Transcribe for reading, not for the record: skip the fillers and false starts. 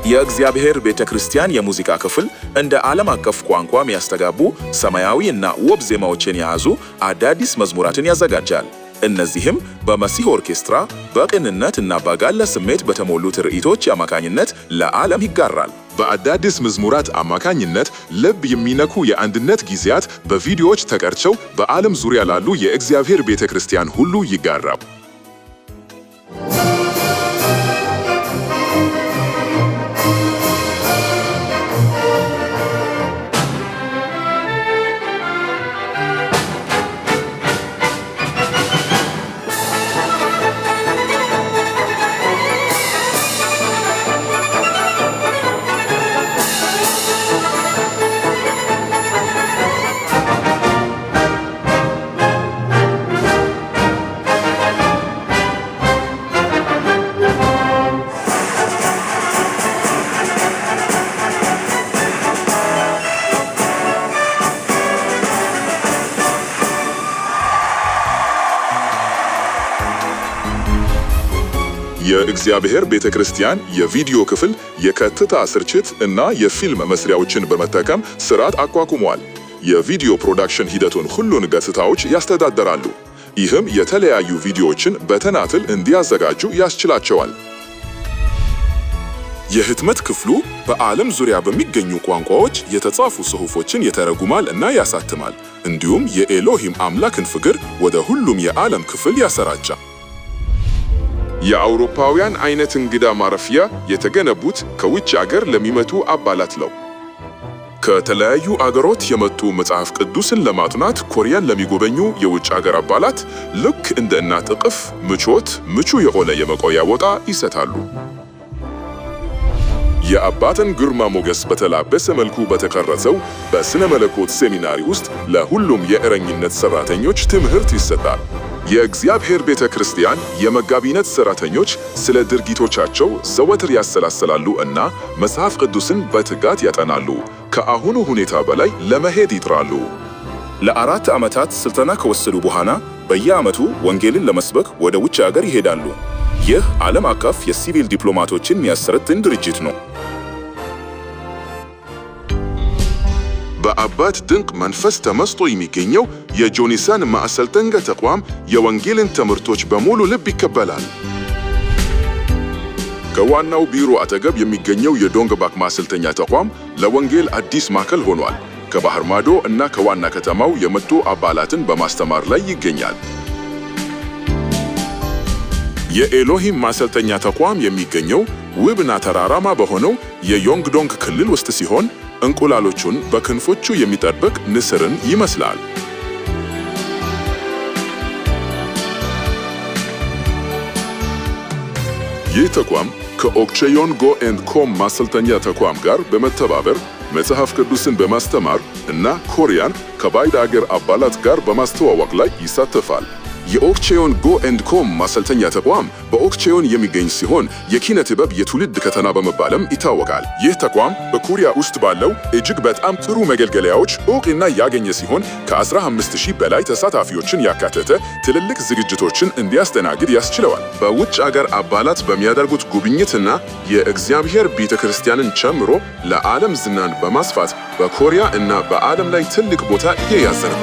የእግዚአብሔር ቤተ ክርስቲያን የሙዚቃ ክፍል እንደ ዓለም አቀፍ ቋንቋ የሚያስተጋቡ ሰማያዊ እና ውብ ዜማዎችን የያዙ አዳዲስ መዝሙራትን ያዘጋጃል። እነዚህም በመሲህ ኦርኬስትራ በቅንነት እና በጋለ ስሜት በተሞሉ ትርኢቶች አማካኝነት ለዓለም ይጋራል። በአዳዲስ መዝሙራት አማካኝነት ልብ የሚነኩ የአንድነት ጊዜያት በቪዲዮዎች ተቀርጸው በዓለም ዙሪያ ላሉ የእግዚአብሔር ቤተ ክርስቲያን ሁሉ ይጋራል። የእግዚአብሔር ቤተ ክርስቲያን የቪዲዮ ክፍል የቀጥታ ስርጭት እና የፊልም መስሪያዎችን በመጠቀም ስርዓት አቋቁሟል። የቪዲዮ production ሂደቱን ሁሉን ገጽታዎች ያስተዳድራሉ። ይህም የተለያዩ ቪዲዮዎችን በተናጥል እንዲያዘጋጁ ያስችላቸዋል። የህትመት ክፍሉ በዓለም ዙሪያ በሚገኙ ቋንቋዎች የተጻፉ ጽሑፎችን ይተረጉማል እና ያሳትማል። እንዲሁም የኤሎሂም አምላክን ፍቅር ወደ ሁሉም የዓለም ክፍል ያሰራጫል። የአውሮፓውያን አይነት እንግዳ ማረፊያ የተገነቡት ከውጭ አገር ለሚመጡ አባላት ነው። ከተለያዩ አገሮች የመጡ መጽሐፍ ቅዱስን ለማጥናት ኮሪያን ለሚጎበኙ የውጭ አገር አባላት ልክ እንደ እናት እቅፍ ምቾት፣ ምቹ የሆነ የመቆያ ቦታ ይሰጣሉ። የአባትን ግርማ ሞገስ በተላበሰ መልኩ በተቀረጸው በስነ መለኮት ሴሚናሪ ውስጥ ለሁሉም የእረኝነት ሰራተኞች ትምህርት ይሰጣል። የእግዚአብሔር ቤተ ክርስቲያን የመጋቢነት ሰራተኞች ስለ ድርጊቶቻቸው ዘወትር ያሰላስላሉ እና መጽሐፍ ቅዱስን በትጋት ያጠናሉ። ከአሁኑ ሁኔታ በላይ ለመሄድ ይጥራሉ። ለ4 ዓመታት ስልጠና ከወሰዱ በኋላ በየዓመቱ ወንጌልን ለመስበክ ወደ ውጭ አገር ይሄዳሉ። ይህ ዓለም አቀፍ የሲቪል ዲፕሎማቶችን የሚያሰለጥን ድርጅት ነው። በአባት ድንቅ መንፈስ ተመስጦ የሚገኘው የጆኒሳን ማሰልጠኛ ተቋም የወንጌልን ትምህርቶች በሙሉ ልብ ይቀበላል። ከዋናው ቢሮ አጠገብ የሚገኘው የዶንግባክ ማሰልጠኛ ተቋም ለወንጌል አዲስ ማዕከል ሆኗል። ከባህር ማዶ እና ከዋና ከተማው የመጡ አባላትን በማስተማር ላይ ይገኛል። የኤሎሂም ማሰልጠኛ ተቋም የሚገኘው ውብና ተራራማ በሆነው የዮንግዶንግ ክልል ውስጥ ሲሆን እንቁላሎቹን በክንፎቹ የሚጠብቅ ንስርን ይመስላል። ይህ ተቋም ከኦክቼዮን ጎ ኤንድ ኮም ማሰልጠኛ ተቋም ጋር በመተባበር መጽሐፍ ቅዱስን በማስተማር እና ኮሪያን ከባዕድ አገር አባላት ጋር በማስተዋወቅ ላይ ይሳተፋል። የኦክቼዮን ጎ ኤንድ ኮም ማሰልጠኛ ተቋም በኦክቼዮን የሚገኝ ሲሆን የኪነ ጥበብ የትውልድ ከተማ በመባልም ይታወቃል። ይህ ተቋም በኮሪያ ውስጥ ባለው እጅግ በጣም ጥሩ መገልገያዎች እውቅና ያገኘ ሲሆን ከ15,000 በላይ ተሳታፊዎችን ያካተተ ትልልቅ ዝግጅቶችን እንዲያስተናግድ ያስችለዋል። በውጭ አገር አባላት በሚያደርጉት ጉብኝትና የእግዚአብሔር ቤተ ክርስቲያንን ጨምሮ ለዓለም ዝናን በማስፋት በኮሪያ እና በዓለም ላይ ትልቅ ቦታ እየያዘ ነው።